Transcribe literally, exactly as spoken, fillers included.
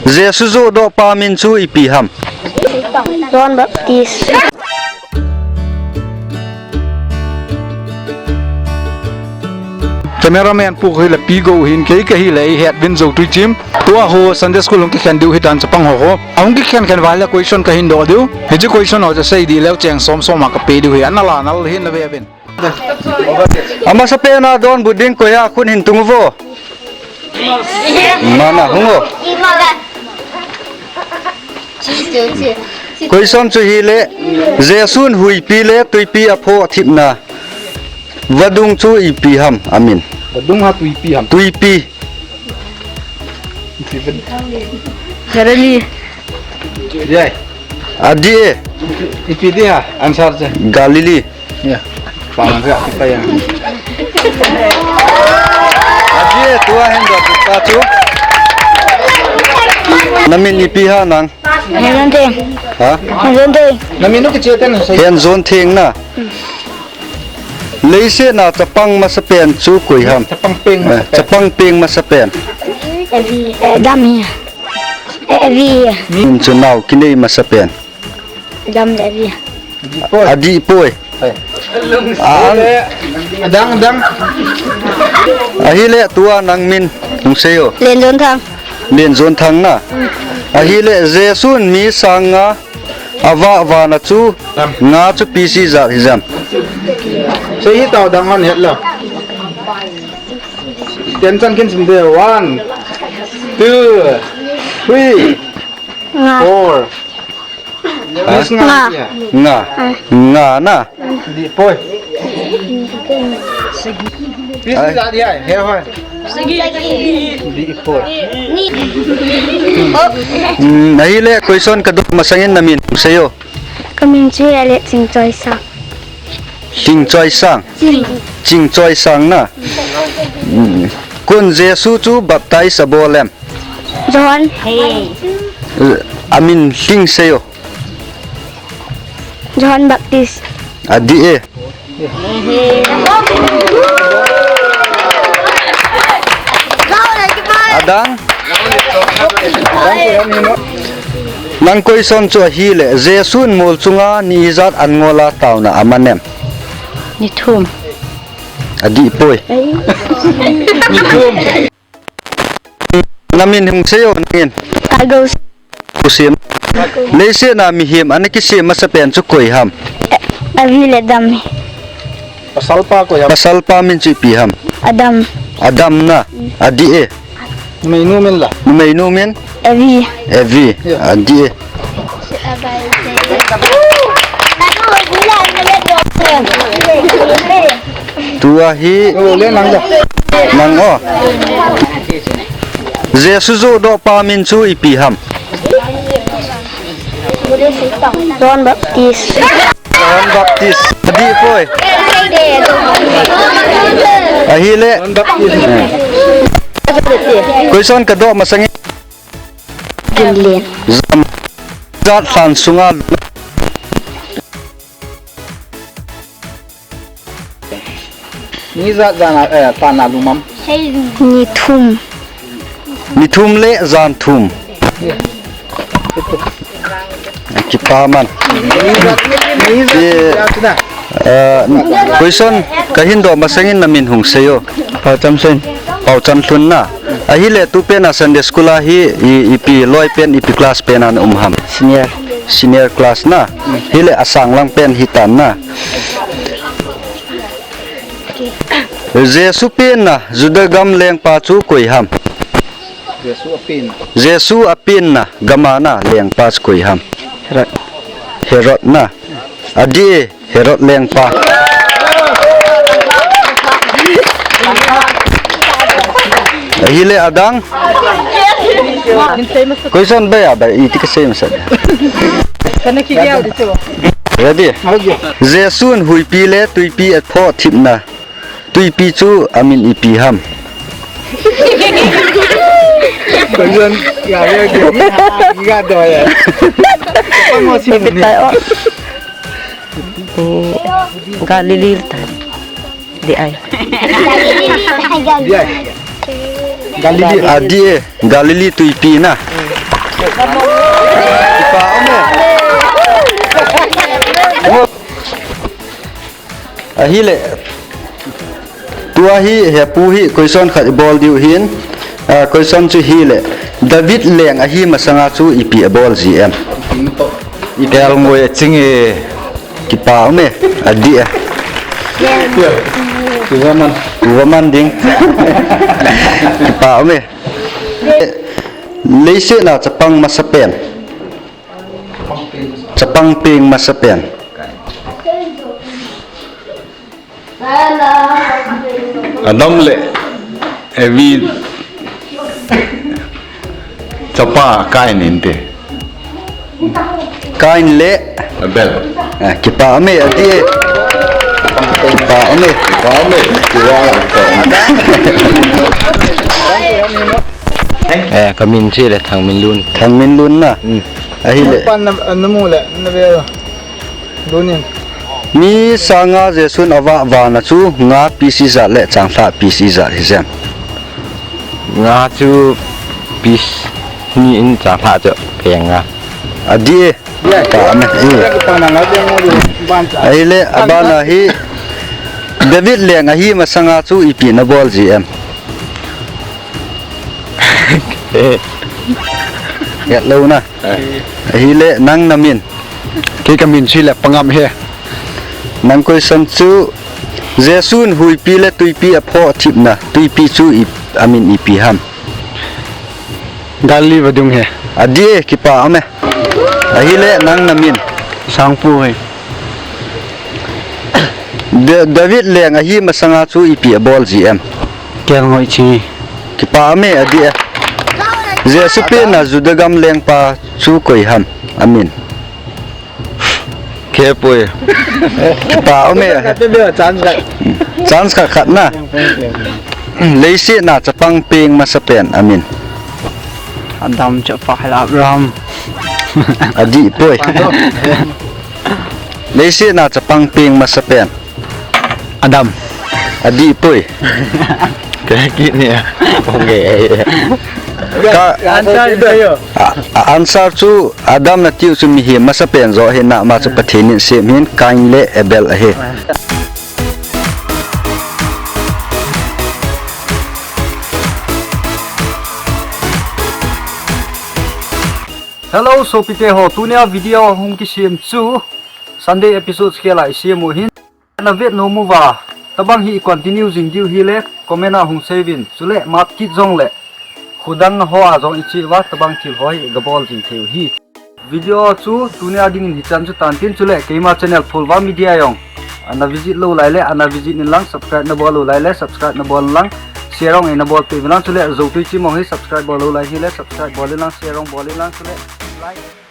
Jesu johdoh pa min chu ipi ham? John Baptist. Cameraman pu kahi le pi go hin kei kahi le i het vin zo tui chim. Tua ho Sunday school hung kikhen diu hitan chapang ho ho. Ahung kikhen khen vai le question kahin doh diu. Hiche question ho chu sei di leu cheng som som a kape diu hi. Ana la nal hin na ve vin. Amasapen a donbut ding koi a khun hin tung uvo. Mana hung o. Question chu hile, Jesun huipi le tuipi aphoh thipna vadung chu ipi ham amin? Vadung ha tuipi ham? Tuipi. Galilee. Yai. Adih e. Ipi dia answer che? Galilee. Ya. Pang ga ipa ya. Adih e, tua hin donbut pa chu. Namin ipi ham nang? Henzontheng. Ha? Henzontheng. Namin u kiche ten sei. Henzontheng na. Leiset a chapang masapen chu koi ham? Chapang peng masapen. Eh, chapang peng masapen. Evi, eh, Adam hi. Eh, Evi. Min chu nao kinei masapen. Adam le Evi. Adih poi. Adih poi. Adang, adang. Ahile tua nang min hung sei o. Lenjonthang. Lenjonthang na. Ahile Jesun mi sang nga avah vana chu nga chu ipi ijat hijam? Sei hi tao dang hon het lo. Ten chan kin sim de. One, two, three, four. Nga. Nga. Nga na. Adih poi. Pisi la dia, he hoi. Adih poi. Hmm, ahile question kadoh masangin namin sei o. Kamin chu ahile Chingchoisang. Chingchoisang. Chingchoisang na. Hmm. Kon Jesu chu baptize abol em? John. Amin lhing sei o. John Baptist. Adih e. Adang. Nang question chu ahile, Jesun mol chunga ni ijat an ngol a taona aman em? Ni thum. Adih poi. Ni thum. Namin hung sei o nangin. Kaigo. Kusem. Leiset a mihem ana kisem masapen chu koi ham? Evi le Adam. Pasal pa koi ham? Pasal pa min chu ipi ham? Adam. Adam na. Adih e. Numeinu min la? Numeinu min? Evi. Evi. Adih e. Tua hi. Nang o. Jesu johdoh pa min chu ipi ham? John Baptist. John Baptist. Adih poi. Ahile. Question kadoh masangin. Kinlen. Jam ijat lhan sunga lum? Ni ijat jan a, eh, tan a lum am? Ni thum. Ni thum le jan thum. Kipa man. Question kahin doh masangin namin hung sei o. Paochamsen. Paochamlhun na. Ahile tupen a Sunday school a hi ipi loi pen, ipi class pen a na um ham? Senior. Senior class na. Hile asanglang pen hitan na. Jesu penna Juda gam lengpa chu koi ham? Jesu apenna gam a na lengpa chu koi ham? Herod. Herod na. Adih e, Herod lengpa. Ahile adang. Question bai a bai, iti kasei masa. Ready? Jesun huipi le tuipi aphoh thipna tuipi chu amin ipi ham? Question, ya, ya, ya, ya, ya, ya. Galilee ta. Di ai. Di ai. Galilee. Adih e, Galilee tuipi na. Kipa ume. Ahile. Tua hi hepu hi question khat ibol diu hin. Ah, question chu hile. David leng ahi masanga chu ipi abol ji em? Tel ngoi aching e. Kipa ume, adih e. Tuva man. Tuva man ding. Kipa ume. Leiset a chapang masapen. Chapang peng masapen. Adam le Evi chapa Kain inte. Kain le Abel. Ah, kipa ume, adih e. Kipa ume. Kipa ume. Kipa ume. Eh, kamin chu le Thangminlun. Thangminlun na. Hmm. Ahile. Pan na, na mu le, na ve. Lunin. Mi sanga Jesun avah vana chu nga piece ijat le changlhah piece ijat hi jem? Nga chu piece ni in changlhah chu peng nga. Adih e. Kipa ume. Ahile, abana hi David leng ahi masanga chu ipi nabol ji em? Hetlou na. Ahile nang namin. Kei kamin chu le Pangam he. Nang question chu Jesun huipi le tuipi aphoh thipna tuipi chu i, amin ipi ham? Galilee vadung he. Adih e, kipa ume. Ahile nang namin. Sangpu he. Da-, David leng ahi masanga chu ipi abol ji em? Kel ngoi chingi. Kipa ume, adih e. Jesu penna Juda gam lengpa chu koi ham? Amin. Khepoi. Kipa ume. Chance khat na. Leiset a chapang peng masapen amin. Adam chapa hela Abraham. Adih poi. Leiset a chapang peng masapen. Adam. Adih poi. Kaki ni a. Okay. Ka answer is kayo. A, a answer chu Adam natiu chu mihem masapen jo ahi, ama chu Pathen in asem ahin, Kain le Abel ahi. Hello, sopite ho, tunia video hung kisem chu Sunday episode khela isem u ahin. Na vet nom uva, tabang hi i continue jing diu hile, comment a hung sei uvin, chule mat kit jongle, khudang hoa jong i che uva, tabang thil ho hi gabol jing thei u ahi. Video chu tunia dingin hichan chu tantin, chule keima channel Phulvang Media jong ana visit lou lai le, ana visit in lang, subscribe nabol lou lai le, subscribe nabol in lang, share jong eina bol peh uvin lang, chule Joutui Chim jong hi subscribe bol lou lai hile, subscribe bol in lang, share jong bol in lang, chule like.